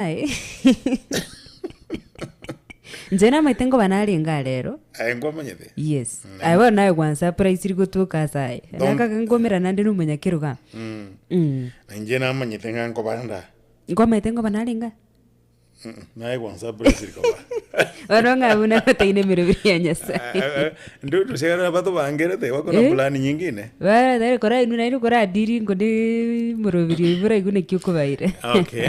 Aye. Inche namaete nkoba narenge aa rero. Aye nkwamanyete? Yes. Aye bono naye gwansurprisiri gotoka ase aye. Don't- Nakaga nkomerana nande na omonyakerogo aa. Mm. Na inche namanyete ng'a nkoba nda. Nkwamaete nkoba narenge aa? Naye gwansurprisiri koba. Bono ng'a buna gotaina emeroberi ya Nyasaye. Ndudu siara batobangerete wako na Eh? plan nyingine. Bara tari kora inwe naende koradiri ngo ne moroberi oyo boraigwe naki okobaira. Okay.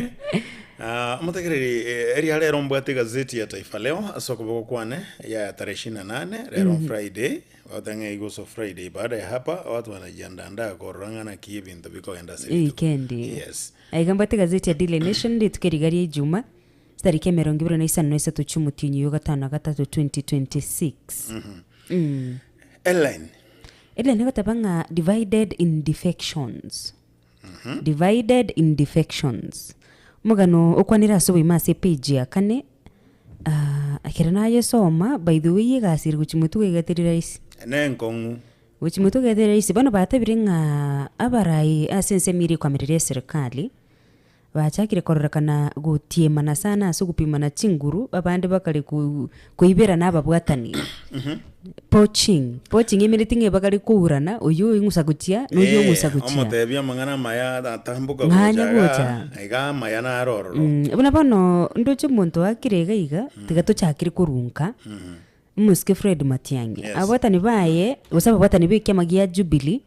Ah, omotegereri eh, eria rero mbwate egazeti ya Taifa Leo ase okoboko kwane ya tarehe ishirini na nane rero Friday bagoteba ng'a igoso Friday baada ya hapa watu wanajiandaandaa korora ng'a naki ebinto bikogenda ase rituko. Weekend. Yes. Aiga mbwate egazeti ya Daily Nation rituko eriga ria Ijuma chitariki emerongo ebere na isano na isato chi'omotienyi oyo gatano na gatato 2026. Ellen Ellen egoteba ng'a divided in defections. Divided in defections. Omogano okwanire ase oboima ase epage ya kane, ah, ekero nayesoma by the way egasi ere gochia motwe iga teri rahisi. Nenkong'u. Gochia motwe iga teri rahisi, bono batebire ng'a abarai ase ensemo eria ekoamerera eserikali, Bachakire kororekana gotiemana sana ase ogopimana chinguru, abande bakare ko- koiberana ababwatani. Poaching, poaching emereti ng'a ebakare kourana, oyio oing'usa gochia, na oyio ong'usa Eh, gochia. omotebia amang'ana amaya atamboka Ng'anya gocha igaa, gocha. iga amaya naro ororo. Mm, buna bono ndoche omonto oakire iga iga, tiga tochakire korunka, Omosike Fred Matiang'i, Yes. ababwatani baye gose ababwatani b'ekiama gia Jubilee,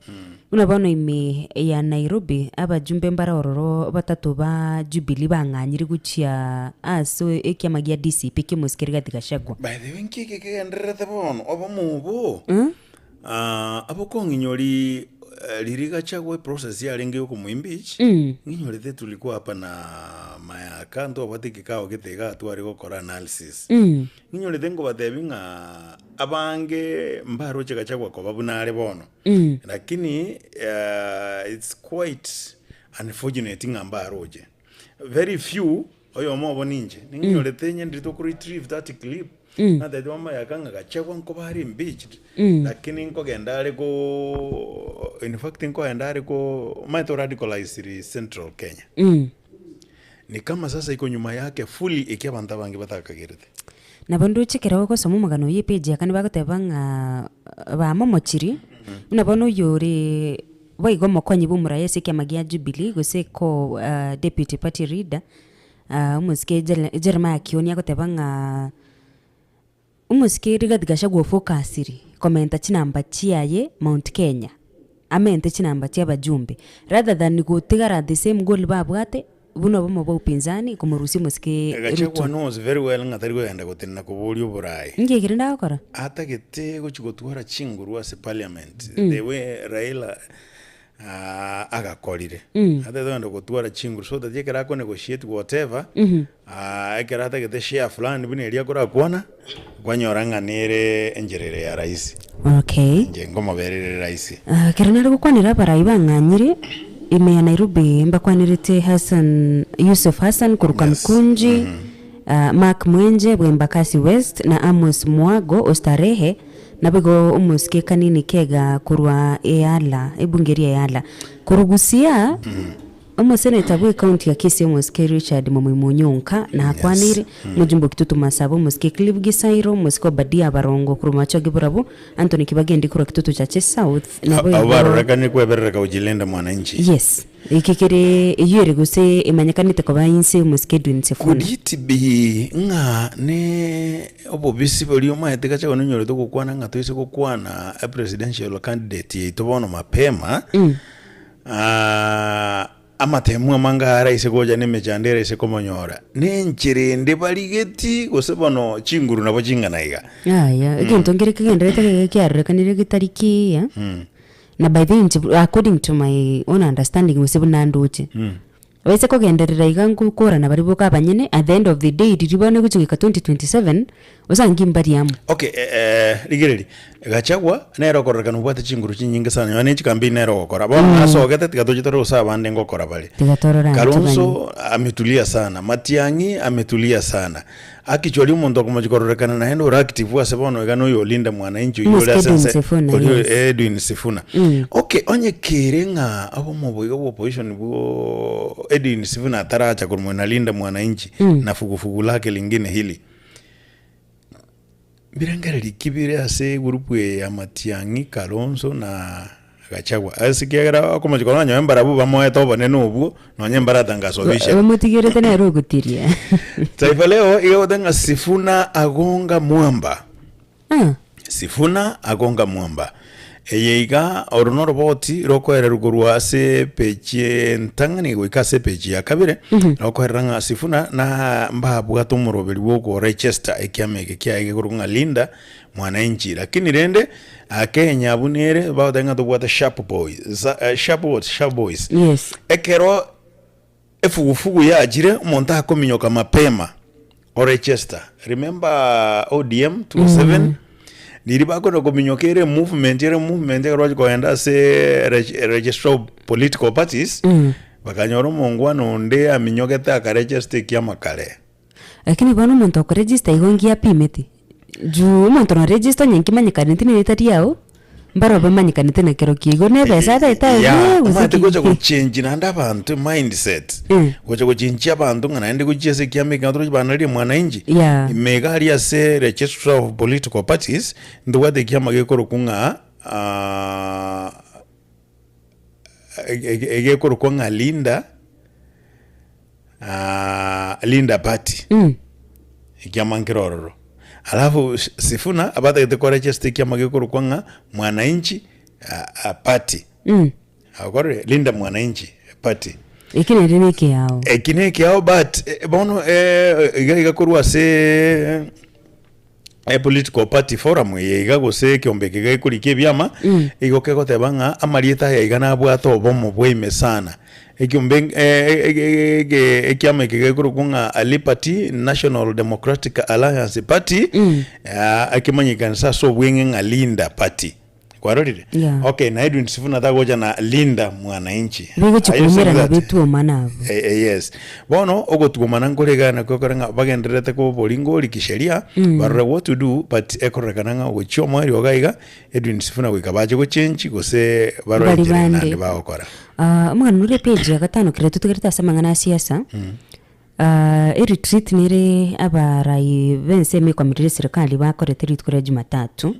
buna bono ime ya Nairobi, abajumbe mbare ororo batato ba Jubilee bang'anyire gochia ase ekiama gia DCP ki'omosike Rigathi Gachagua. By the way, nki eke kegendererete bono obomo obo ah, abokong'inyori eh, riria Gachagua eprocess yarenge yokomoimpeach ng'inyorete tulikuwa hapa na Mayaka ntwabwate ekikao gete igaa tware gokora analysis Ninyorete nkobatebia ng'a abange mbaroche Gachagua koba buna are bono, lakini it's quite unfortunate ng'a mbaroche. Very few, oyomo obo ninche, ninyorete onye ndiri toko retrieve that clip, natebete mama yaka ng'a Gachagua nkoba are impeached, lakini nkogenda are ko in fact nkogenda are ko omanyete oradicalisiri central Kenya. Ni kama sasa iko nyuma yake fully eki abanto abange batakagerete. Nabo ndoche ekero ogosoma omogano oyio epage ya kane bagoteba ng'a bamomochirie, buna bono oyio ore boigo omokonyi bwa omoraia ase ekiama gia Jubilee gose ko deputy party leader, omosike Jere Jeremiah Kioni agoteba ng'a. Omosike Rigathi Gachagua ofokasiri komenta chinamba chiaye Mount Kenya, amente chinamba chia abajumbe rather than gotigara the same goal babwate buna obomo bwa upinzani komorusia omosike Gachagua Ruto. knows very well ng'a tari kogenda gotenena koboria oboraai. Inki ekere ndagokora? Atagete gochia gotwara chinguru ase parliament the way Raila agakorire. Atagete kogenda gotwara chinguru so that ekero ako negotiate whatever, ekero atagete share fulani buna eria akorakwana, kwanyora ng'a nere enchera ere ya rahisi. Okay. Inche nkomobera ere rahisi. Ekero nare gokwanera abarai bang'anyire ime ya Nairobi mbakwanerete Hassan Yusuf Hassan korwa Yes. Kamkunji, Mark Mwenje bwa Embakasi West na Amos Mwago o Starehe, Naboigo omosike Kanini Kega korwa Eala, ebunge eria Eala. Korwa Busia, omoseneta bwe county ya Kisii omosike Richard Momoima Onyonka nakwaneire, omojumbe o Kitutu Masaba omosike Clive Gisairo, omosike Obadia Barongo korwa Machoge Borabu, Anthony Kibagendi korwa Kitutu Chache South, Abo naboigo barorekanire kweberereka gochilinda mwananchi. Yes, eke kere eyio ere gose emanyekanete koba inse omosike Edwin Sifuna. Could it be ng'a ne Obobisi boria omaete Gachagua nonyorete ogokwana ng'a toise gokwana a presidential candidate yaito bono mapema, amatemu amange araise gocha na emechando eraise komonyora, nenchera ende barigeti gose bono chinguru nabo ching'ana iga. Yaya, egento nkere kegenderete geke kiarorekanire getari kiya, na by the way inche according to my own understanding gose buna ndoche, Baise kogenderera iga ngokorana baria boka abanyene, at the end of the day riria bono egochia goika 2027, osangi mbari amo. Okay, eh, rigereria, Gachagua nere okororekana obwate chinguru chinyinge sana nonya ne chikampeni nere ogokora. Bono nasogete tiga toche tore gose abande ngokora bare. Tiga torore abwo Kalonzo ametulia sana, Matiang'i ametulia sana. Actually omonto okomochia kororekana naende ore active ase bono iga noyo olinda mwananchi oyio ore Omosike ase Edwin ense Sifuna, oria yes. Edwin Sifuna. Okay, onye kere ng'a obomo obo iga bwa opposition bwo Edwin Sifuna ataracha korwa na Linda Mwananchi na fugufugu lake lingine hili. Mbirengererio ki bire ase egroup eye ya Matiang'i, Kalonzo na Gachagua? Ase ekiagera okomochia korora nonye mbarabwo bamoete obonene obwo, nonye mbaratangaswa officially. Bamotigerete nere ogotiria. Taifa Leo iga egoteba ng'a Sifuna agonga mwamba. Ah. Sifuna agonga mwamba. Eye iga oro noroboti rokoererwa korwa ase epeji entang'ani goika ase epeji ya kabere, rokoerera ng'a Sifuna na mbabwate omoroberi bw'okorechesta ekiama eke kiaye gekorokwa ng'a Linda Mwananchi. Lakini rende Kenya buna ere bagoteba ng'a tobwate sharp boys, sharp what? Sharp boys. Yes. Ekero Efugufugu yachire omonto akominyoka mapema orechester remember ODM 207 riria bakoenda kominyoka ere movement ere movement ekero bachia kogenda ase registrar of political parties bakanyora omongwana onde aminyogete akarechester ekiama kare. Lakini bono omonto okoregister igo ngiya apimeti, juu omonto noregister onye nkimanyekaneti na erieta riao, mbaro bamanyekanete na kerokio igo na ebesa ataete aye Yeah, buya gose omanyete ki? gocha gochenji naende abanto mindset gocha gochenjia abanto ng'a naende gochia ase ekiama eke torochi banaria mwananchi Yeah. ime iga aria ase registrar of political parties ntobwate ekiama gekorokwa ng'a egekorokwa ng'a Linda Linda Party ekiama nkere ororo. Alafu Sifuna abatagete koregesta ekiama gekorokwa ng'a Mwananchi Party. Okorire? Linda Mwananchi Party. Eki nere na ekeao. Eki na ekeao but bono iga iga korwa ase Political party forum eye iga gose ekeombe eke gekorikia ebiama, igo kegoteba ng'a amarieta aya iga nabwate obomo bwa ime sana. Ekiombe ekiama eke gekorokwa ng'a Liberty National Democratic Alliance Party, ekemanyekane ase obweng'e ng'a Linda Party. Kwarorire? Yeah. Okay, na Edwin Sifuna tagocha na Linda Mwananchi. Bigochia Are you seeing koumerana that? betuomana abwo. Eh, eh, yes. Bono ogotuomana nkore iga nakwo ekore ng'a bagendererete koboringa ori kisheria, barore what to do, but ekororekana ng'a ogochia omoerio iga iga, Edwin Sifuna goika bache gochange gose barore Bari enchera bande. naende bagokora. Ah, omogano ore page ya gatano kere totigarete ase amang'ana a siasa, eretreat nere abarai b'ensemo ekomerera eserikali bakorete rituko ria jumatatu.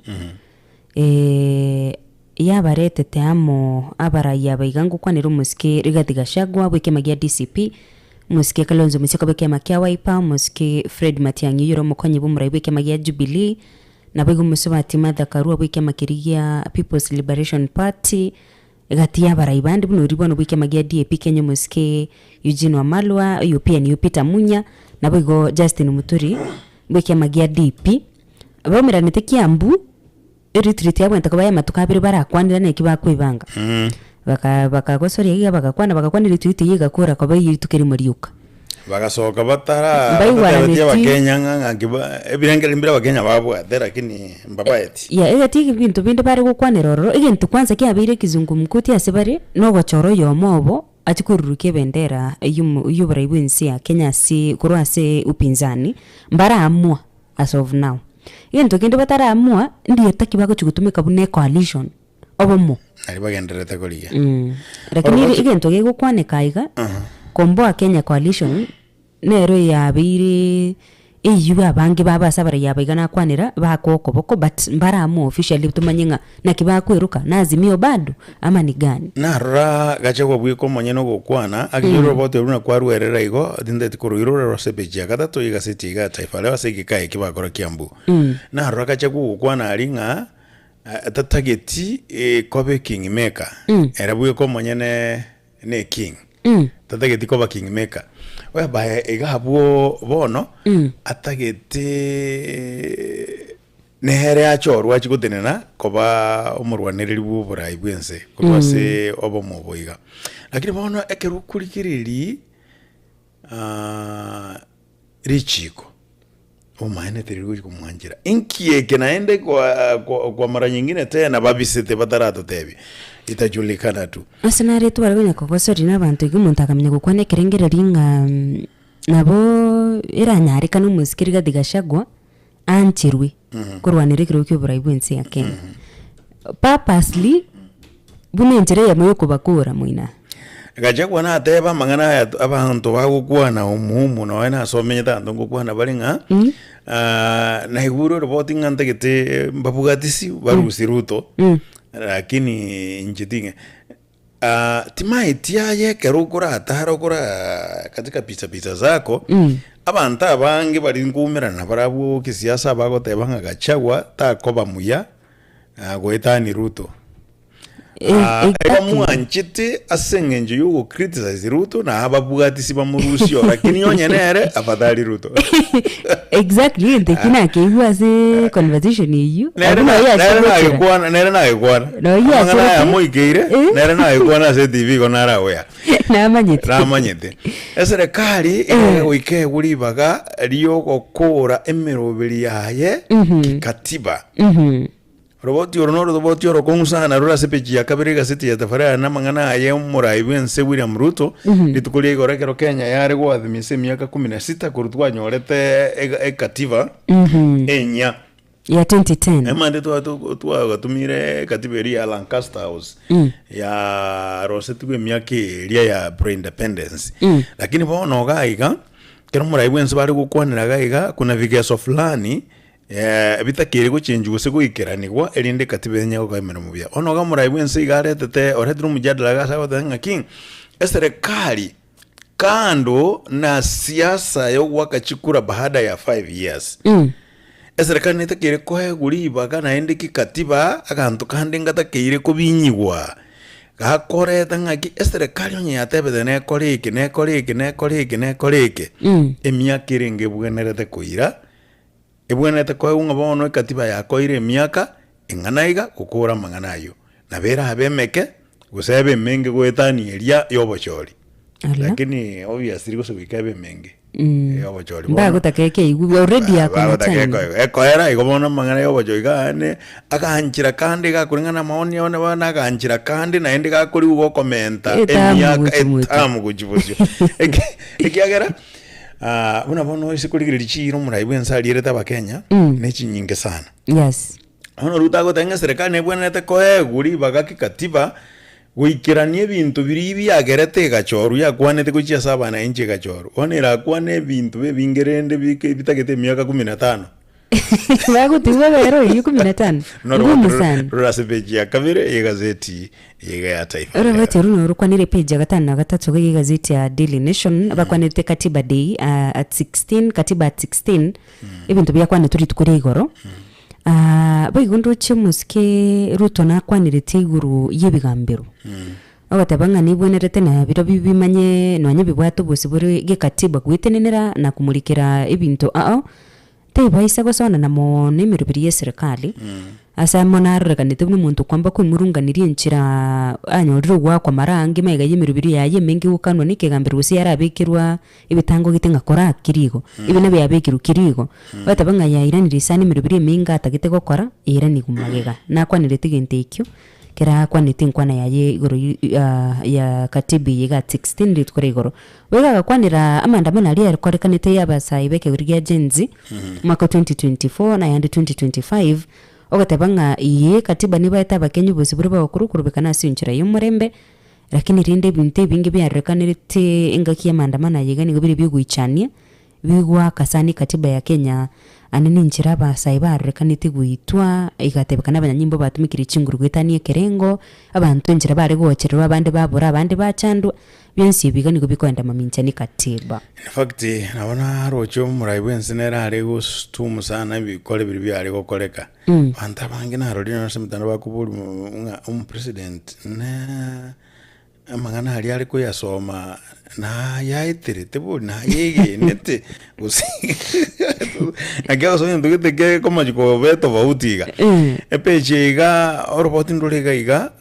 Yabaretete amo abarai aba iga ngokwanera omosike Rigathi Gachagua bw'ekiama gia DCP, omosike Kalonzo Musyoka bw'ekiama kia Wiper, omosike Fred Matiang'i oyore omokonyi bw'omorai bw'ekiama gia Jubilee, naboigo omosubati Martha Karua bw'ekiama keria gia People's Liberation Party, egati y'abarai bande buna oria bono bw'ekiama gia DAP Kenya omosike Eugene Wamalwa, oyo PNU Peter Munya, naboigo Justin Muturi bw'ekiama gia DP. Baumeranete Kiambu, eretreat yabwate koba y'amatuko abere barakwanera naki bakoebanga. Baka bakagosoria iga bagakwana bagakwana eretreat eyio egakora koba eye rituko erimo rioka. Bagasoka batara Mbaigwananeti. batatebetie abakenya ng'a ng'aki ba ebirengererio mbire abakenya babwate lakini mbabaeti. Yeah, egati ebinto binde bare gokwanera ororo, egento kwanza kiabeire ekizungumkuti ase bare, na ogochora oyomo obo, achie korurukia ebendera yomo yoborai bwa ense ya Kenya ase korwa ase upinzani, mbaraamua. As of now. Egento kende bataraamua, ndieta ki bagochia gotumeka buna ecoalition, obomo. Naria bagendererete korigia. Lakini Orogochi- egento gegokwaneka aiga, Komboa Kenya Coalition, nero eyabeire eywo abange babo ase abaraiyo aba iga nakwanera, bakoa okoboko but mbaraamua officially tomanye ng'a naki bakweruka, na Azimio bado, ama ni gani. Narora gachia kobweka omonyene ogokwana, agichore oroboti orwo buna kwarwerera igo, tinteti koroirorera ase epeji ya gatato y'egaseti iga ya Taifa Leo ase egeka eke bakora Kiambu. Narora gachia kogokwana aria ng'a tatageti koba eking maker, ere bweka omonyene ne king, tatageti koba king maker. Whereby iga abwo bono, atagete Nere achorwe achie gotenena koba omorwanereri bw'oborai bw'ense korwa ase obomo obo iga. Lakini bono ekero okorigereria richiiko, omaene teriri gochia komwanchera. Inki eke naende kwa kwa kwa mara nyingine tena babisete bataratotebia, itajulikana tu. Ase nare tware konya kogosoria na abanto iga omonto akamanya gokwana ekerengererio ng'a. Nabo eranyarekane omosike Rigathi Gachagua aancherwe korwanera ekerogo kia oborai bw'ense ya Kenya. Purposely, buna enchera eyemo ya okobakora moino. Gachagua nateba amang'ana aya abanto bagokwana omumu nonya nase omenyete abanto ngokwana bare ng'a naigure oroboti ng'a ntagete mbabwatisi barusie Ruto lakini inche ting'e Timaeti aye ekero okoratare okoraa katika picha picha zako, abanto abange bari nkoumerana nabarabwo kisiasa bagoteba ng'a Gachagua takoba muya goetania Ruto. Ebamwanchete ase eng'encho ya ogocriticize Ruto na ababwatisi bamorusie oo, lakini onye nere afadhali Ruto. Exactly egento ekio nakeigwa ase conversation eyio, Nere abwo na- noyo nere ache gochera. nagekwana nere nagekwana Noyo amang'ana aya acherete. amoikeire Eh. nere nagekwana ase etv igo naragoya Namanyete. namanyete eserekari Eh. goika egwe ribaga riogokora emeroberi yaye kikatiba Roboti oro noroboti orokong'u sana rore ase epeji ya kabere y'egaseti ya Taifa Leo namang'ana aye omorai bw'ense William Ruto rituko ria igoro ekero Kenya yare goadhimisa emiaka kumi na sita korwa twanyorete ega- ekatiba enyia. Ya 2010. Emande twagatumire ekatiba eria ya Lancaster House yarosetigwe emiaka eria ya pre-independence. Lakini bono iga iga, ekero omorai bw'ense bare gokwanera iga iga, kuna vigeso fulani Bitakeire gochenchwa gose goikeranigwa, erinde ekatiba enye gokoa emeremo buya. Bono iga omorai bw'ense iga aretete oretire omojadala iga ase agoteba ng'aki, eserekari kando na siasa ya ogoaka chikura baada ya five years, eserekari netakeire koegwa ribaga naende kikatiba aganto kande ngatakeire kobinyigwa, gakoreta ng'aki eserekari onye yatebete nekore eke nekore eke nekore eke nekore eke, emiaka erenge ebwenerete koira. Ebwenerete koegwa ng'a bono ekatiba yakoire emiaka eng'ana iga gokora amang'ana ayio, nabo erabe emeke gose ebe emenge goetania eria y'obochori. Ala. Lakini obviously gose goika ebe emenge y'obochori bono. Mbagotaka ekeigwa already akona Bagotaka time. ekoegwa. Ekoera igo bono amang'ana y'obochori iga aane, aganchera kande gakoreng'ana amaoni one bono aganchera kande naende gakorigwa gokomenta Etamu emiaka gochia motwe. etamu gochia bosio. Ekiagera. Buna bono ase korigereria chiira omorai bw'ense arierete abakenya, ne chinyinge sana. Yes. Bono Ruto agoteba ng'a eserekari nebwenerete koegwa ribaga kikatiba, goikerania ebinto biria biagerete egachorwa yakwanete gochia ase abananchi egachorwa. Bono erakwane ebinto ebinge rende bike bitagete emiaka kumi na tano. Bagotigwa babere oyio kumi na tano. Ngumu sana. Rora ase peji ya kabere y'egazeti iga ya Taifa Leo. Oroboti oru norokwanire epeji ya gatano na gatato iga y'egazeti ya Daily Nation, bakwanete Katiba Day at 16, Katiba at 16, ebinto biakwanetwe rituko ria igoro. Boigo ndoche omosike Ruto nakwaneretie igoro y'ebigambero. Ogoteba ng'a nibwenerete na birobio bimanye nonye bibwate obosio bore gekatiba gwetenenera na komorikera ebinto ao, Tebaisa gosonana mono emeroberi y'eserekari, ase amo narorekanete buna omonto okwamba koimurunganiria enchera anyorire ogoakwa mara aange magega y'emeroberi yaye emenge gokanwa na ekegambero gose yarabekerwa ebitango gete ng'a kora keri igo, ebi nabio yabekerwa keri igo. Ogoteba ng'a yairanire sana emeroberi emenge atagete gokora, yairanigwe magega. Nakwanerete egento ekio. Kera akwanete enkwana yaye igoro ya katiba eye iga 16 rituko ria igoro. Boigo agakwanera amaandamano aria akorekanete ya abasae b'ekegori gia Gen Z omwaka o 2024 na ayande 2025, ogoteba ng'a eye katiba nebaete abakenya obosio boria bagokora okorobekana ase enchera y'omorembe, lakini rende ebinto ebinge biarorekanete engaki y'amaandamano aya iga nigo bire biogoichania. Bigoaka sana ekatiba ya Kenya, ande nenchera abasae barorekanete goitwa, egatebekana abanyanyimbo batumekire chinguru goetania ekerengo, abanto enchera bare gochererwa abande babora abande bachandwa, bionsi ebi iga nigo bikoenda mamincha ne katiba. In fact, nabo naroche omorai bwense nere are gostumu sana ebikore biria biare gokoreka. Abanto abange narorire nonye ase emetandao bakoboria ng'a omopresident na Amang'ana aria are koyasoma nayaeterete bori, nayegenete gose naki agosoma egento gete gekomachi koba etofauti iga. Epeji eye iga oroboti ndore iga iga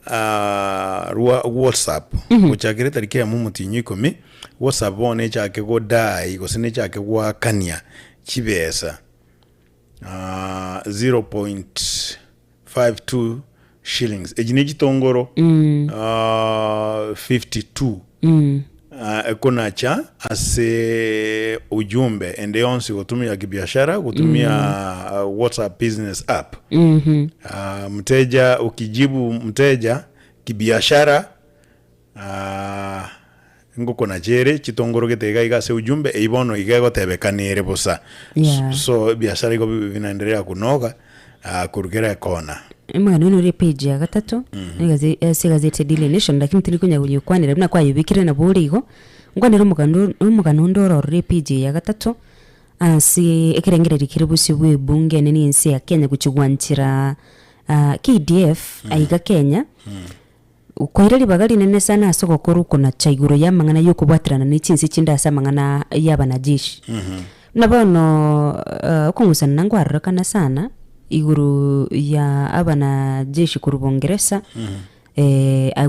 rwa whatsapp, gochakera etariki eyemo omotienyi o ikomi, whatsapp bono echake godai gose nechake goakania chibesa 0. 52 shillings echi ne chitongoro 52. Ekonacha ase ujumbe ende yonsi gotumia kibiashara gotumia WhatsApp business app. Mteja ukijibu mteja kibiashara ngokonacha ere chitongoro gete iga iga ase ujumbe eywo bono iga egotebekana ere bosa. Yeah. So ebiashara igo binaendelea kunoga korwa kera ekona. Omogano oyo nore epage ya gatato, egaze ase egazeti ya Daily Nation, lakini tindi konya koyekwanera buna kwayebekire nabo ore igo, nkwanere omogando omogano onde ore ororo epage eye ya gatato, ase ekerengererio kere bosio bwa ebunge enene ya ense ya Kenya gochia gwanchera KDF aiga Kenya, Koira ribaga rinene sana ase ogokora okonacha igoro y'amang'ana y'okobwaterana ne chinse chinde ase amang'ana y'abanajeshi. Buna bono okong'usana nkwarorekana sana igoro ya abanajeshi korwa Bongeresa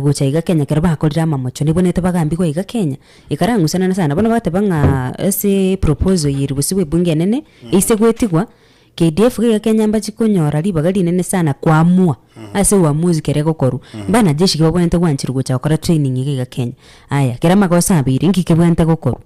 gocha iga Kenya ekero bakorire amamocho nibwenerete bagambigwe aiga Kenya, ekarang'usanana sana. Bono bagateba ng'a ase proposal eye ere bosio bwa ebunge enene, eise goetigwa. KDF iga Kenya mbachi konyora ribaga rinene sana koamua ase uamuzi kere egokorwa. Mbanajeshi ki babwenerete gwancherwa gocha gokora training iga iga Kenya. Aya, kera amagoso abeire, nki kebwenerete gokorwa?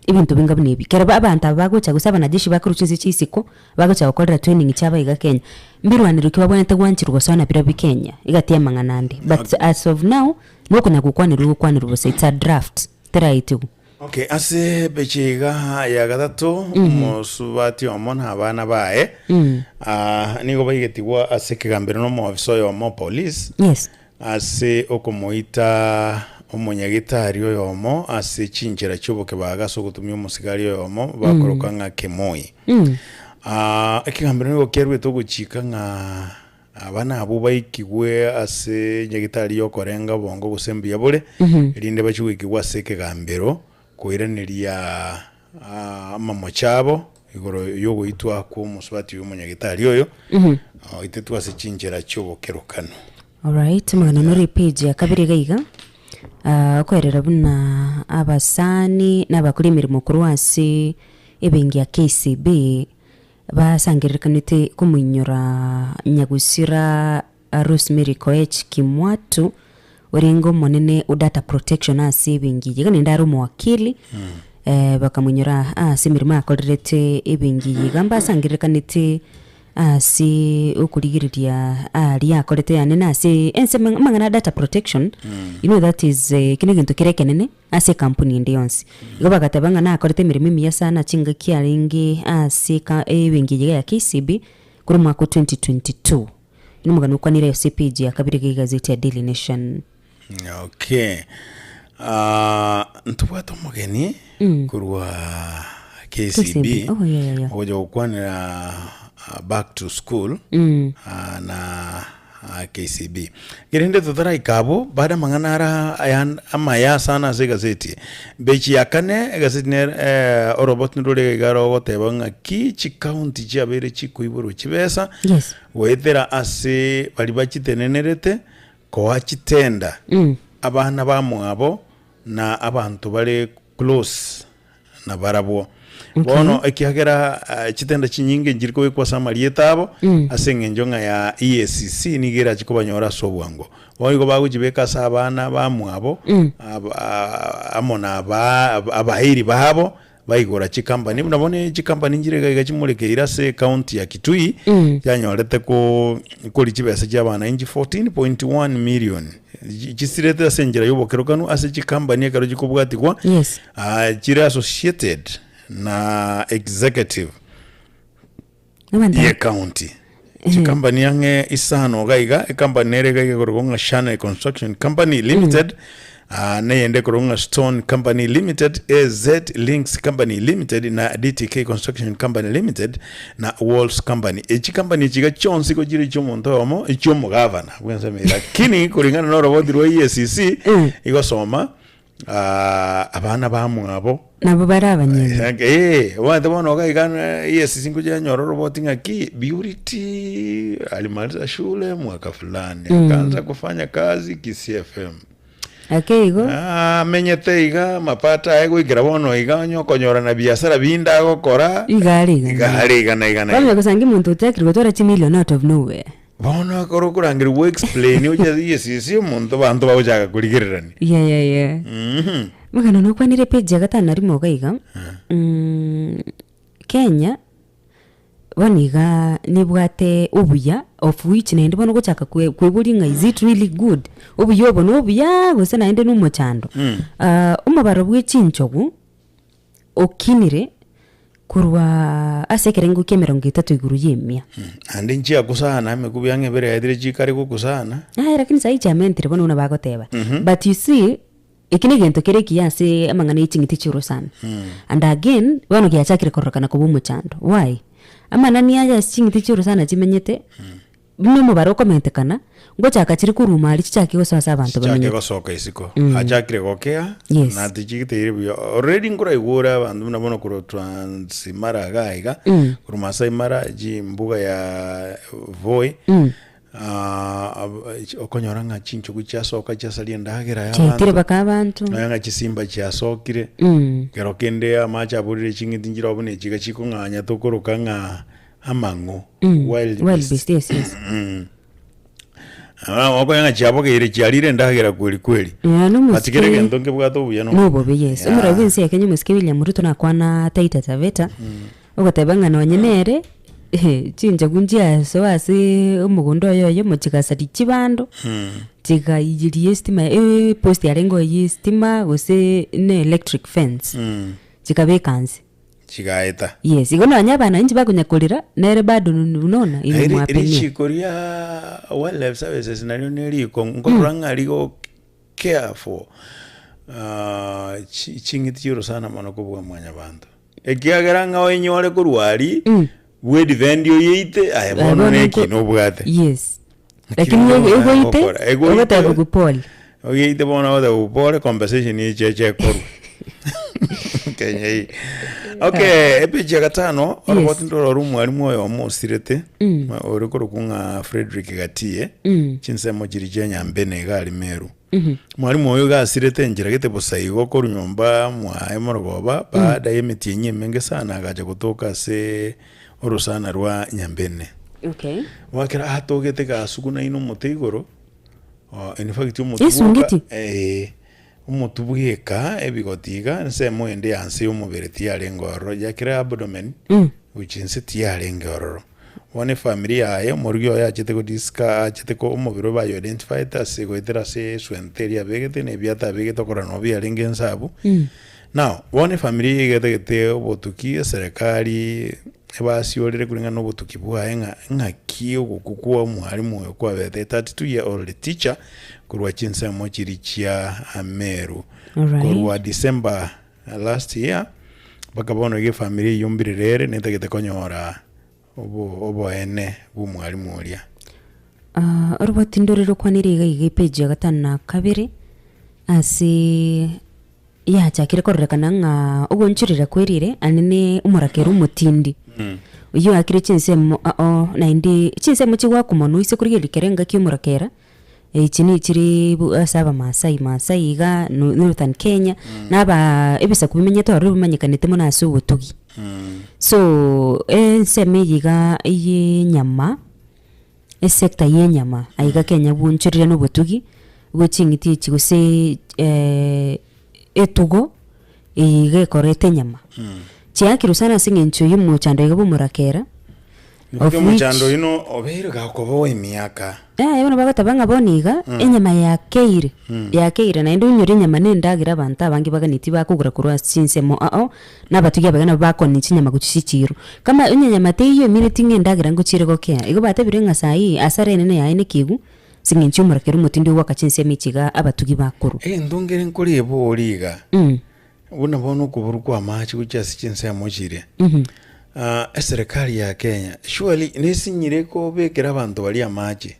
Ebinto binga buna ebi. Kero abanto aba bagocha gose abanajeshi bakorwa chinse chia isiko, bagocha gokorera training chiabo iga Kenya, mbirwanero ki babwenerete gwancherwa gosoa nabirobio Kenya? Egati y'amang'ana ande. But as of now, nokonya gokwanerwa ogokwanerwa bosa, it's a draft, teraetigwa. Okay, ase epeche iga ya gatato omosubati omo na abana baye ah, nigo baigetigwa ase ekegambero na omoofisa oyomo o police Yes. ase okomoita omonyagitari oyomo ase chinchera chi'obokebaga ase ogotumia omosigari oyomo bakoroka ng'a Kemoi. Ah, ekegambero nigo kiaruete ogochika ng'a Aba nabwo baikigwe ase nyagitari y'okorenga obongo gose mbuya bore, erinde bachie goikigwa ase ekegambero koiraneria amamocho abo igoro y'ogoitwa kw'omosubati oyo omonyagitari oyo, oitetwe ase chinchera chi'obokerokano. Alright, omogano nore epage ya kabere iga iga, okoerera buna abasani na abakori emeremo korwa ase ebenki ya KCB. Basangererekanete komoinyora nyagusira Rosemary Koech Kimwatu, orenge omonene o data protection ase ebenki eye, iga naende are omowakili, bakamoinyora ase emeremo akorerete ebenki eye. Iga mbasangererekanete ase okorigereria aria akorete yaani nase ensemo amang'ana a data protection, you know that is ekio negento kere ekenene. Ase ekampuni ende yonsi. Igo bagateba ng'a nakorete emeremo emiya sana chingaki arenge ase eka ebenki eye ya KCB korwa omwaka o 2022. Nomogano okwanire ase epage ya kabere ya egazeti ya Daily Nation. Okay. Ah, ntobwate omogeni korwa KCB KCB. Oh, yeah, yeah, yeah. ogocha gokwanera ah, back to school ah, na Aa KCB. Kerende totaraika abwo, bado amang'ana ara aya amaya sana ase egaseti. Bechi ya kane, egaseti nere eh, oroboti ndore iga rogoteba ng'aki chikaunti chiabeire chikoiborwa chibesa, Yes. goetera ase baria bachitenenerete koa chitenda abana bamwabo na abanto bare close nabarabwo. Bono ekiagera chitenda chinyinge nchiri kobekwa ase amarieta abo, ase eng'encho ng'a ya EACC nigo erache kobanyora ase obwango. Bono igo bagochibeka ase abana bamwabo, aba amo na aba abairi babo, baigora chikampani, buna bono chikampani nchire iga iga chimorekeire ase ecounty ya Kitui, chianyorete ko koria chibesa chia abananchi 14.1 million. Chisirete ase enchera y'obokerokanu ase chikampani ekero chikobwatigwa, Yes. Ah, chire associated na executive Abanto ye county chikampani ang'e isano iga iga ecompany nere iga iga ekorokwa ng'a Shane Construction Company Limited ah, neyende ekorokwa ng'a Stone Company Limited AZ Links Company Limited na DTK Construction Company Limited na Walls Company echi company echi iga chionsi igo chire chia omonto oyomo echia omogavana bwensemo eye lakini kulingana na oroboti rwa EACC igosoma Ah, abana bamwabo Nabo bare abanyene. Eh, omanyete bono iga iga EACC ngochia yanyora oroboti ng'aki Purity alimaliza shule mwaka fulani akaanza kufanya kazi Kisii FM. Ake igo. Ah, amenyete iga mapato aye goikera bono iga onye okonyora na biasara binde agokora Iga are igana. iga are igana igana Bono iga. gosanga omonto otakire gotwara chimilion out of nowhere. Bono ekero okorangerigwa o explain oche EACC omonto abanto bagochaka korigererania. Yeah, yeah, yeah. Mhm. Omogano nokwanire epage ya gatano na rimo iga iga, Kenya bono igaa nebwate obuya of which naende bono ogochaka kwe kweboria ng'a is it really good? Obuya obo na obuyaaa gose naende na omochando? Omobaro bwe chinchogu okinire korwa ase ekerengo kia emerongo etato igoro ya emia. Naende nchiakusana emekubi ang'e ebere yaetire chikare gokusana. Aye lakini saii chiamentire bono buna bagoteba. But you see, eki negento kere ekiya ase amang'ana ye ching'iti chi'orosana. And again, bono giachakire kororekana koba omochando. Why? Amanani aya ase ching'iti chi'orosana chimenyete, buna omobaro okomentekana, ngochaka chire koruma aria chichake gosoa ase abanto Chichake bamenyete. gosoka isiko achakire gokea Yes. na tichigiteire buya already nkoraigwa ore abanto buna bono korwa Transmara iga iga korwa Maasai Mara chimbuga ya Voi okonyora ng'a chinchogu chiasoka chiasaria endagera ya Chiaitire abanto mpaka abanto. nonya ng'a chisimba chiasokire ekero kende amache aborire ching'iti nchire abwo ne chiga chikong'anya tokoroka ng'a amang'o wild Wild beast. beast, yes, yes. Ah, okonyora ng'a chiabogeire chiarire endagera kweri kweri Yeah, but nomosike kera egento nkebwate obuya no nobobe yes Yeah. omorau bwensi ya Kenya omosike William Ruto nakwana Taita Taveta ogoteba ng'a nonye nere chinchogu nchiasoa ase omogondo oye oyomo chigasaria chibando chigaiyeria estima epost yarenge oye ya estima gose na electric fence chikabeka nse. Chigaeta. Yes, igo nonya abana inche bakonya korera, nere bado unaona Eri- imemwapenia. Richiko ria Wildlife Services nario ne riko nkorora ng'a rigo care for ah, chi- ching'iti chi'orosana mono kobua mwanyabanto. Ekiagera ng'a oenyore korwa aria, bwedefend oyeite, aye Aye bono bono na nko- ekina obwate. Yes. Lakini Lakini bono egoite, ogokora, egoite- ogoteba pole. Ogeite bono ogoteba pole compensation eche eche ekorwe. Kenya eye. Okay, epeji ya gatano, oroboti ndororo omwalimu oyomo osirete, ore korokwa ng'a Fredrick Gatie, chinsemo chiria chia Nyambene iga aria Meru. Mwalimu oyo iga asirete enchera gete bosa igo korwa nyomba mwaye morogoba, baada ya emetienyi emenge sana agacha gotoka ase orosana rwa Nyambene. Okay. Gwakera atogete gasugunaine omote igoro, in fact omote Esungeti? bwoka eh, omotu bweka ebigoti iga ensemo ende ya nse y'omobere tiyarenge ororo, yakera abdomen gochia inse tiyarenge ororo. Bono efamiri yaye omorugi oye achete godisca achete ko omobere oye bayo identified ase goetera ase eswenta eria abegete na ebiato abegete okorora nabo biarenge inse abwo. Now, bono efamiri eye iga etagete obotuki eserekari ebasiorere koreng'ana na obotuki bwaye ng'a ng'aki ogokwa kwa omwalimu oyo kwabete, a 32 year old teacher korwa chinsemo chiria chia Meru. Alright. Korwa December last year, mpaka bono iga efamiri eyio mbirere ere netagete konyora obo oboene bwa omwalimu oria. Ah, oroboti ndore rokwanire iga iga epage ya gatano na kabere, ase yachakire kororekana ng'a ogoonchorera kwerire aye ne omorakera omotindi, oyio oakire chinsemo ao naende chinsemo chigoakwa mono ase korigereria kera engaki omorakera, echi nigo chire bu ase abamasai masai iga no northern Kenya, na abaa ebisaku bimenyete ororo bimanyekanete mono ase obotugi. So, ensemo eye iga eye enyama. Esector y'enyama aiga Kenya bwonchorire na obotugi bwe ching'iti echi gose etugo eye iga ekoreta enyama. Chiakirwe sana ase eng'encho ya omochando iga bwa omorakera of Naki which omochando oyio no obeire gakoboa emiaka. Yaya bono bagoteba ng'a bono iga, enyama yakeire, yakeire naende onyore enyama na endagera abanto abange baganetie bakogora korwa ase chinsemo ao ao, na abatugi abaya nabo bakonia chinyama gochia chichiro. Kama onye nyama teiyo emineti ng'a endagera ngochiire gokea, igo batebire ng'a saa hii hasara enene yaye nekegwa, ase eng'encho ya omorakera omotindi ogoaka chinsemo echi igaa abatugi bakorwa. Egento nkere nkoreboria iga, buna bono okoborwa kwa amache gochia ase chinsemo chiria, eserekari ya Kenya surely nesinyire kobekera abanto baria amache?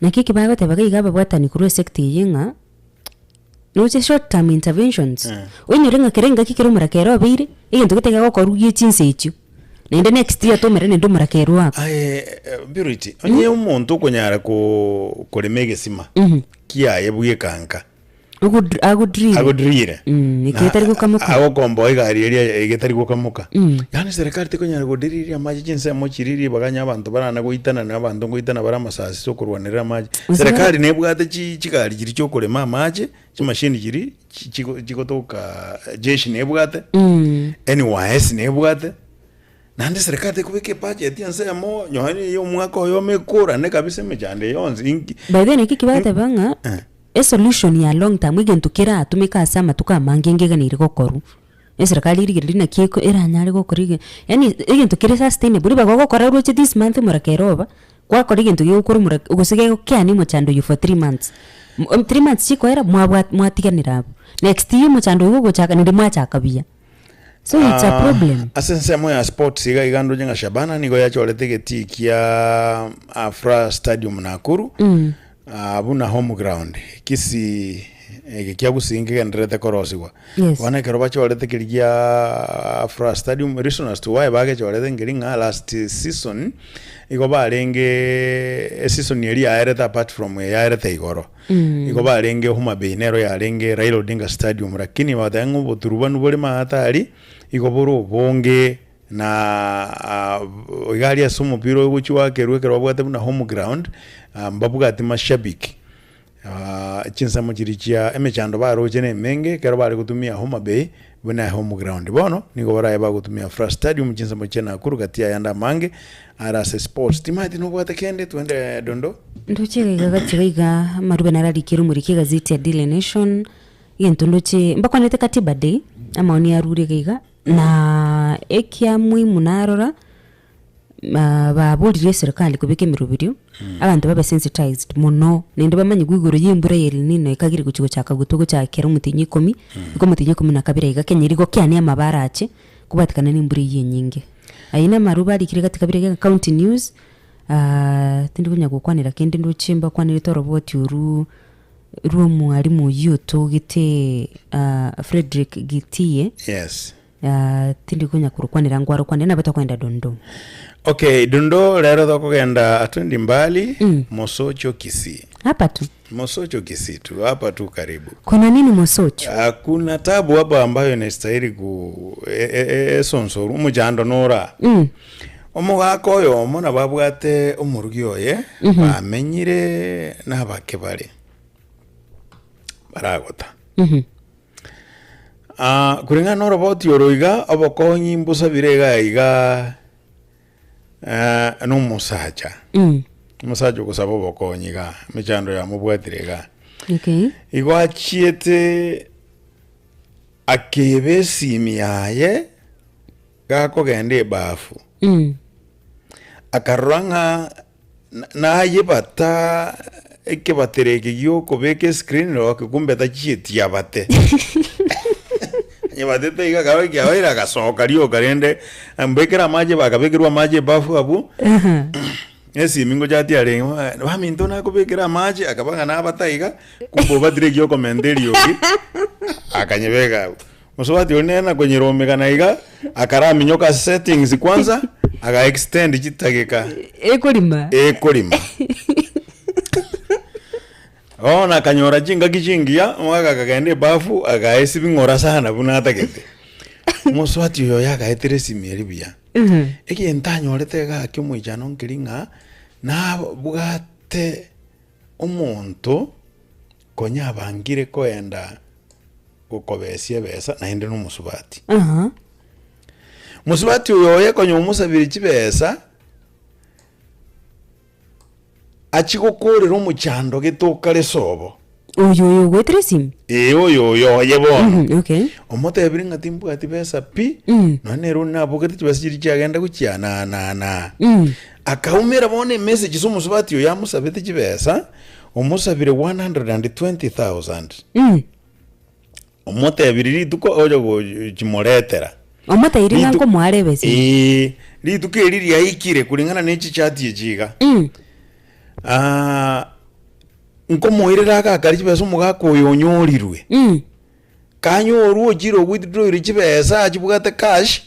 Naki eki bagoteba iga iga ababwatani korwa esector eye ng'a, noche short term interventions, oinyore ng'a kera engaki ekero omorakera obeire, egento gete gegokorwa gie chinsa echio, naende next year toumera naende omorakera oakwe. Aye Purity, onye omonto okonyara ko korema egesima kiaye bwekanka. Ogodr- agodrill. Agodrire. Mm, Na- egetari gokamoka. Agokomboa egari eria egetari gokamoka. Yaani serikali tekonyara godiriria amache chinsemo chiria ribaga onye abanto barana goitana na abanto ngoitana bare amasasi ase okorwanerera amache. Gose bara- Serikali nebwate chi- chigari chiria chiokorema amache, chimashini chiria chi- chigo- chigotoka jeshi nebwate, NYS nebwate. Naende serikali tekobeka ebudget ensemo nonye na eye omwaka oyomo ekorane kabisa emechando eye yonsi inki. By the way naki kibateba ng'a esolution ya long term egento keratumeke ase amatuko amange ngeganeire gokorwa, eserikali erigererie naki eko eranyare gokora ege yaani egento kere sustainable ribaga ogokora roche this month morakera oba, gwakora egento gegokora omora gose gegokeania omochando oywo for 3 months, 3 months chikoera mwabwa mwatiganera abwo, next year omochando oywo gogochaka naende mwachaka buya. So it's a problem. Ase ensemo ya sports iga iga ndoche ng'a Shabana nigo yachorete egetii kia Afraha Stadium Nakuru buna home ground. Kisii eke kia Gusii nkegendererete korosigwa. Yes. Bono ekero bachorete keria kia Afraha Stadium reason as to why bagechorete nkeri ng'a last season igo barenge eseason eria yaerete apart from eyaerete igoro. Igo barenge Homa Bay nero yarenge Raila Odinga Stadium lakini bagateba ng'a oboturubanu bore maate aria igo bore obonge na iga aria ase omopira oyo ogochia goakerwa ekero babwate buna home ground mbabwati mashabiki chinsemo chiria chia emechando baroche na emenge ekero bare gotumia Homa Bay buna home ground. Bono nigo baraye bagotumia Afraha Stadium chinsemo chia Nakuru gati y'ayande amange are ase sports. Timanyeti nobwate kende twende Dondo? Ndoche iga gati iga amarube nararikire omoriki egazeti ya Daily Nation, egento ndoche mbakwanete Katiba Day, amaoni arure iga iga, na ekia muhimu narora, baborire eserikali kobeka emeroberio, abanto babe sensitized mono, naende bamanyigwe igoro ya embura ya El Nino ekagire gochi gochaka gotwa gochakera omotienyi ikomi, mpaka omotienyi ikomi na kabere iga Kenya eria gokeania amabara ache, kobwatekana na embura eywo enyinge. Ayio na amarube arikire gati kabere iga County News. Tindi konya gokwanera kende ndoche mbakwanerete oroboti orwo rwa omwalimu oyio otogete Fredrick Gitiye. Yes. Tindi konya korokwanera nkwarokwanera nabo tokoenda Dondoo. Okay, Dondoo rero tokogenda atwendi mbali Mosocho Kisii. Hapa tu. Mosocho Kisii tu, hapa tu karibu. Kuna nini Mosocho? Kuna tabu hapa ambayo inastahili ku esonsoru omochando nora. Omogaka oyomo nabo abwate omorugi oye bamenyire nabake bare baragota. Kulingana na oroboti oro iga obokonyi mbosabire iga iga nomosacha. Omosacha ogosaba obokonyi iga emechando yamobwatire iga. Okay. Igo achiete akeba esimi yaye gakogenda ebafu. Akarora ng'a nayebata ekebatero eke giokobeka escreen lock kumbe tachieti abate. Anyebatete iga akaba ekiabaire agasoka rioka rende mbekere amache bakabekerwa amache ebafu abwo esimi ngochati arenge baminto nakobekera amache akaba ng'a nabata iga kumbe obatire ekiokomenta eriogi akanyebeka abwo. Mosubati oria nere nakonyeromekana iga, akaraminyoka ase settings kwanza, aga extend chitageka Ekorima. ekorima. Bono akanyora chingaki chingiya, omogaka akagenda ebafu, agaesibi ng'ora sana buna atagete. Omosubati oyo oye agaetera esimi eria buya. Egento anyorete iga gaki omoichano nkeri ng'a, nabwate omonto konya abangire koenda gokobesia ebesa naende nomosubati. Aha. Mosubati oyo oye konya omosabire chibesa achie gokorera omochando gete okare sobo. Oyo oyo ogoetera esimi? Ee oyo oyo oye bono. Okay. Omotebire ng'a timbwati besa pi, nonya nere onde nabogete chibesa chiria chiagenda gochia na na na. Akaumera bono emessage ase omosubati oyo amosabete chibesa, omosabire 120,000. Omotebirie rituko oche gochimoretera. Omotebirie ng'a Ritu- nkomoare ebesa eye. Ee, rituko eri riaikire kulingana ne chichati echi iga. Nkomoirera agakari chibesa omogaka oyo onyorirwe. Kanyorwe ochire owithdrawire chibesa achibwate cash,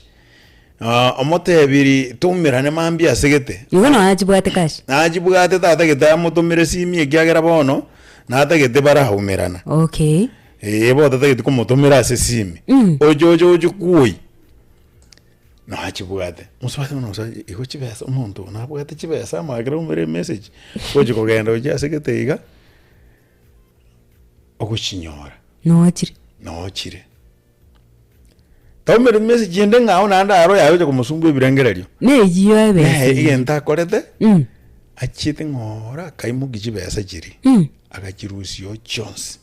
omotebirie toumerane mambia ase gete. Igo nonya achibwate cash. Nachibwate tatagete amotomere esimi ekiagera bono natagete baraumerana. Okay. Ee bo otatageti komotomera ase esimi, oche oche oche kwoi, noachibwate. Mosubati bono osache igo chibesa omonto oyo nabwate chibesa amo ekero oumera emessage, ogochi kogenda gochia ase gete iga, ogochinyora. Noachire. Noochire. Taumeri message ende ng'ao naende aro yaye ocha komosumbua ebirengererio. Neyio ebesa Neye eyio. egento akorete, Mm. achiete ng'ora akaimokia chibesa chiria, Mm. agachirusia oo chionsi.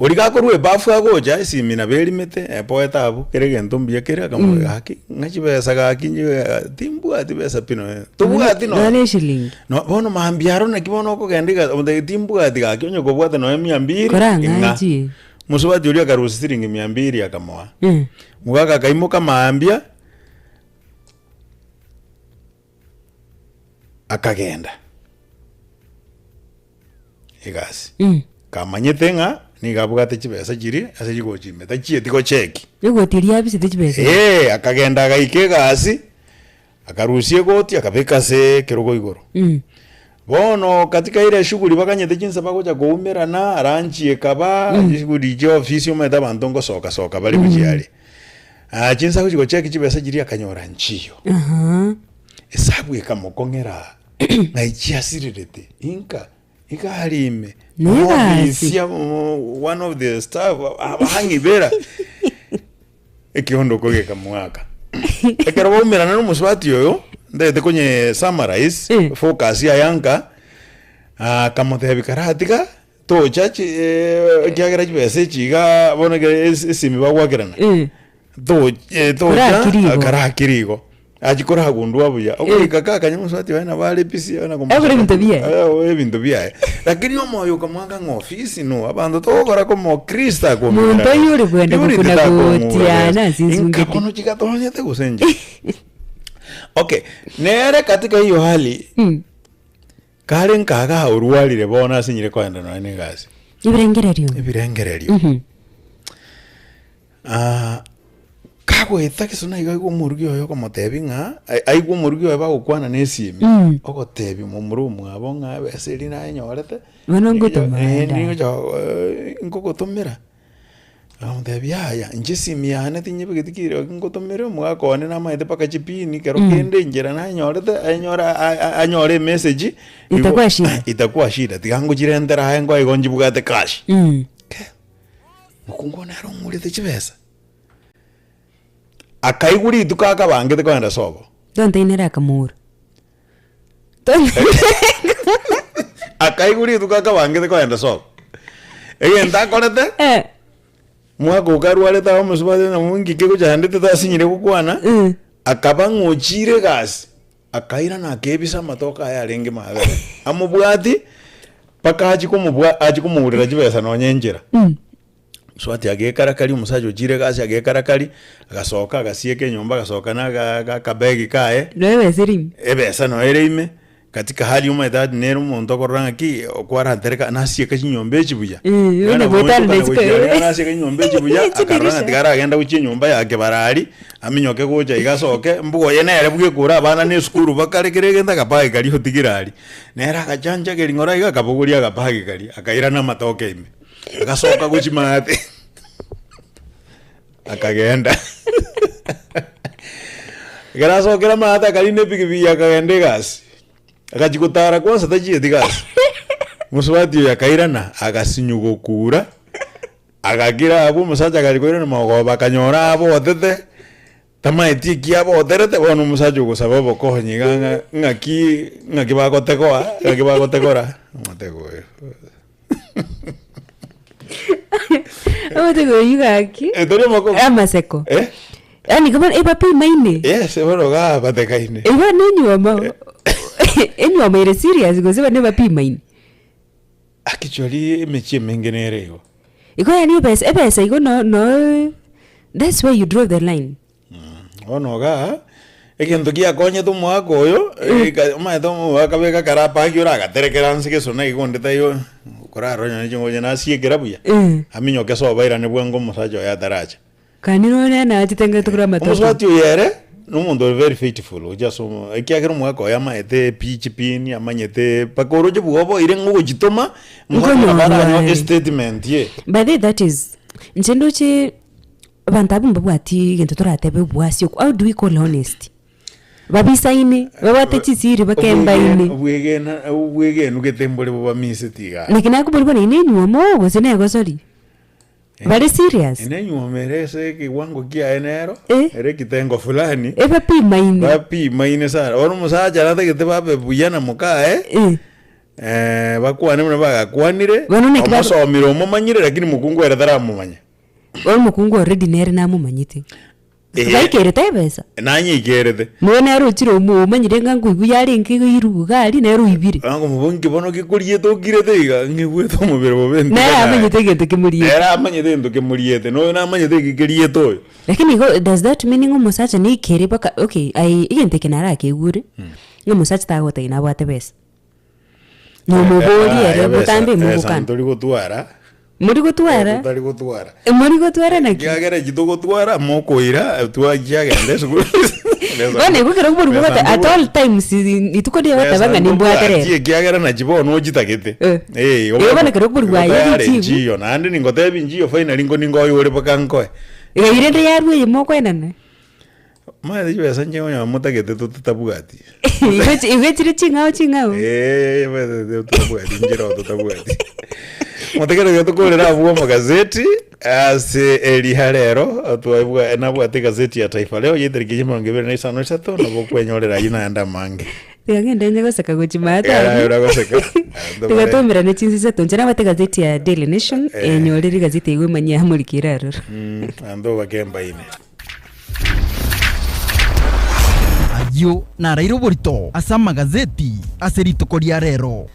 Oria gakorwa ebafu agocha, esimi nabo erimete, epoete abwo, kera egento mbuya kere, akamobeka gaki, ng'a chibesa gaki inche timbwati besa pi nonya, tobwati Nonya nonya. na eshilingi. No bono mambia aro naki bono okogenda iga omotebi timbwati gaki onye kobwate nonya mia mbiri, Korang'ae ing'a. chie. Mosubati oria akarusia siringi mia mbiri akamoa. Mm. Mogaka akaimoka mambia, akagenda egasi. Mm. Kamanyete ng'a nigo abwate chibesa chiria ase chigochi ime tachieti gocheki. Egoti eria abisete chibesa. Ee, akagenda agaika egasi, akarusia egoti akabeka ase ekerogo igoro. Mm. Bono katika ere eshughuli bakanyete chinsa bagocha koumerana, aranchi ekaba, chishughuli chia ofisi omanyete abanto ngosoka soka bare gochia are. Ah, chinsa agochi gocheki chibesa chiria akanyora nchiyo. Ahaa. Esabu ekamokong'era ng'ai chiasirerete, inka, iga aria ime, Negasi. ofisi ya one of the staff abang'ibera. Ekiondo kogekamoaka. Ekero baumerana na omosubati oyo, ntagete konye summarize, Eh. focus yaye nka, akamotebia karatiga tocha chi ekiagera chibesa echi igaa bono ekere esi esimi bagwakerana, Eh. to tocha Korakiri igo. karakiri igo. Achia koragundua buya, ogoika kakanya omosubati oye nabo are busy ona Agore ebinto biaye. agore ebinto biaye. Lakini omoyo okamwaka ng'a ofisi no abanto togokora koma okristo akomera. Monto oyio ore kwenda Purity gokuna takomura gotiana besa. ase ensungeti. Inka bono chigatonyete gose inche. Okay, nere katika hiyo hali Mm. kare nkaga orwarire bono ase nyire koenda nonya na egasi. Ebirengererio. Ebirengererio. Mhm. Ah, kagoeta gesona iga aigwe omorugi oye okomotebia ng'a ai- aigwe omorugi oye bagokwana na esimi, Mm. ogotebia momura omwabo ng'a ebesa eria nayenyorete, Bono ngotoma eh, enda. nigocha nkogotomera. Akamotebia yaya, inche esimi yane tinyebegeti kire ngotomere omogaka one namaete mpaka chipini ekero kende enchera nayenyorete ayenyore a- a- anyore emessage, igo Itakuwa shida. itakuwa shida, tiga ngochirentere aye nkoe igo nchibwate cash. Mm. Mokungu one nere ong'urete chibesa. Akaigwa rituko akabangete kogenda sobo. Tonto nere akamoura. Akaigwa rituko akabangete kogenda sobo. Egento akorete, Eh, mwaka okarwarete abe omosubati nabo ngike gochandete tasinyire gokwana, Mm. akaba ng'a ochire egasi, akairana akebisa amatoke aye arenge mabere. Amobwati, mpaka achie komobwa achie komourera chibesa nonye enchera. Mm. Mosubati agekarakari, omosacha ochire egasi agekarakari, agasoka agasieka enyomba agasoka na aga akabegi kaye, Noe ebesa ere ime. ebesa noyo ere ime, katika hali omanyete ati nere omonto okorora ng'aki, okwaratereka nasieka chinyomba echi buya. Eh, Bono buna goetana gochokana isiko gochia aria ere. nasieka chinyomba echi buya, akarora ng'a tiga aragenda gochia enyomba ya kebarari, aminyoke gocha iga asoke, mbuga oye nere bwekure abana na esukuru bakare kera egento akabagi karia otigire aria. Nere agachanchageria ng'ora iga akabogoria akabagi karia, akairana amatoke ime. Agasoka gochia maate, akagenda. Ekero asokire amaate akarina epikipiki akagenda egasi, agachia gotara kwanza tachieti gasi, mosubati oyo akairana agasinywa gokura, agakira abwo omosacha akari koirana magogoba akanyora abotete, Tamaeti eki aboterete, bono omosacha ogosaba obokonyi iga ng'a ng'aki ng'aki bagotegoa, ng'aki bagotegora, omotego oyo. Omotego oyio gaki. Eh, tori omoko- Amaseko. Eh? Yaani kama ebapimaine. Yes, bono iga batekaine. Igo nenyuomo. Enyuomo ere serious gose bane bapimaine. Actually emechie emenge nere igo. Igo yaani ebesa ebesa igo no no that's where you draw the line. Bono igaa, egento giakonyete omwaka oyo, eka omanyete omogaka beka akarapa aki oragaterekera nse gesona iga onde taiyo, okorarora onye chingoche nasiekera buya, aminyoke sobo airane bwango omosacha oye ataracha. Kani nonye nachete ngatugura amatoke. Omosubati oyo ere. Na omonto ore very faithful gochia ase omo ekiagera omogaka oye amaete epichi pin amanyete mpaka oroche bwoboire ng'a ogochitoma, omosacha Nkonyorwa baranyore are. estatement ye. By the way that is, inche ndoche abanto abwo mbabwati egento toratebe obwasi okwo, how do we call honesty? Babisaine, babwate chisiri bakembaine. Obwegena obwegenu gete mbore bobamiseti igaa. Naki nakoboria bono eye nenywomo gose negosori? Bare serious? Nenywomo ere ase ekewango kiaye nero, Eh. ere ekitengo fulani, Ebapimaine. bapimaine sana. Bono omosacha natagete babe buya na mokaye, Eh. eh, bakwane buna bagakwanire, Bono naki ba- omosomire omomanyire lakini mokungu ere taramomanya. Bono omokungu already nere namomanyete. Eh. Baikerete ebesa. Nanyeikerete. Moyo nere ochire omo omanyire ng'a nkoigwa yarenge iga iruga aria nere oibire. Nakomoboria nki bono gekoriete okirete iga, ng'igwete omobere bobe ntiga Nere naye. amanyete egento kemoriete. Nere amanyete egento kemoriete, na oyo namanyete eki keriete oyo. Lakini igo does that mean ng'a omosacha naikere mpaka okay aye egento eke narakegure, ng'a omosacha tagotebia nabwate besa. Nomoborie ere botambe mogokana. Ntori gotwara. Mori gotwara? Totari gotwara. Mori gotwara naki? Ekiagera eki togotwara mokoira twachiagenda esukuru. Bono igo ekero mori Besa gota at ntobwati. all times rituko riria ogoteba ng'a nimbwate rero. Ekiagera nachi bono ochitagete. Eh. Eh, Igo bono ekero okorwa igo aye tayari richibu. nchiyo naende ningotebi nchiyo finally ngo ningoyore mpaka nkoe. Iga rende yarwa eye mokoenana. Omanyete chibesa inche onye motagete totabwati. Igo chi- igo chire ching'ao ching'ao. Eh, omanyete totabwati inchera oo totabwati. Motegereri iga tokorera abwo amagazeti ase eriha rero twaebwa nabwate egazeti ya Taifa Leo ya etariki ya emerongo ebere na isano na isato nabo okwenyorera ayio naende amange. Tiga ng'ende onye goseka gochia maate Eh, aria. oragoseka. Tiga twaumerane chinsa isato inche nabwate egazeti ya Daily Nation, Eh. enyorire egazeti eywo emanyie amorikire aroro. Mm, anto obakembaine. Ayio naraire oborito ase amagazeti ase rituko ria rero.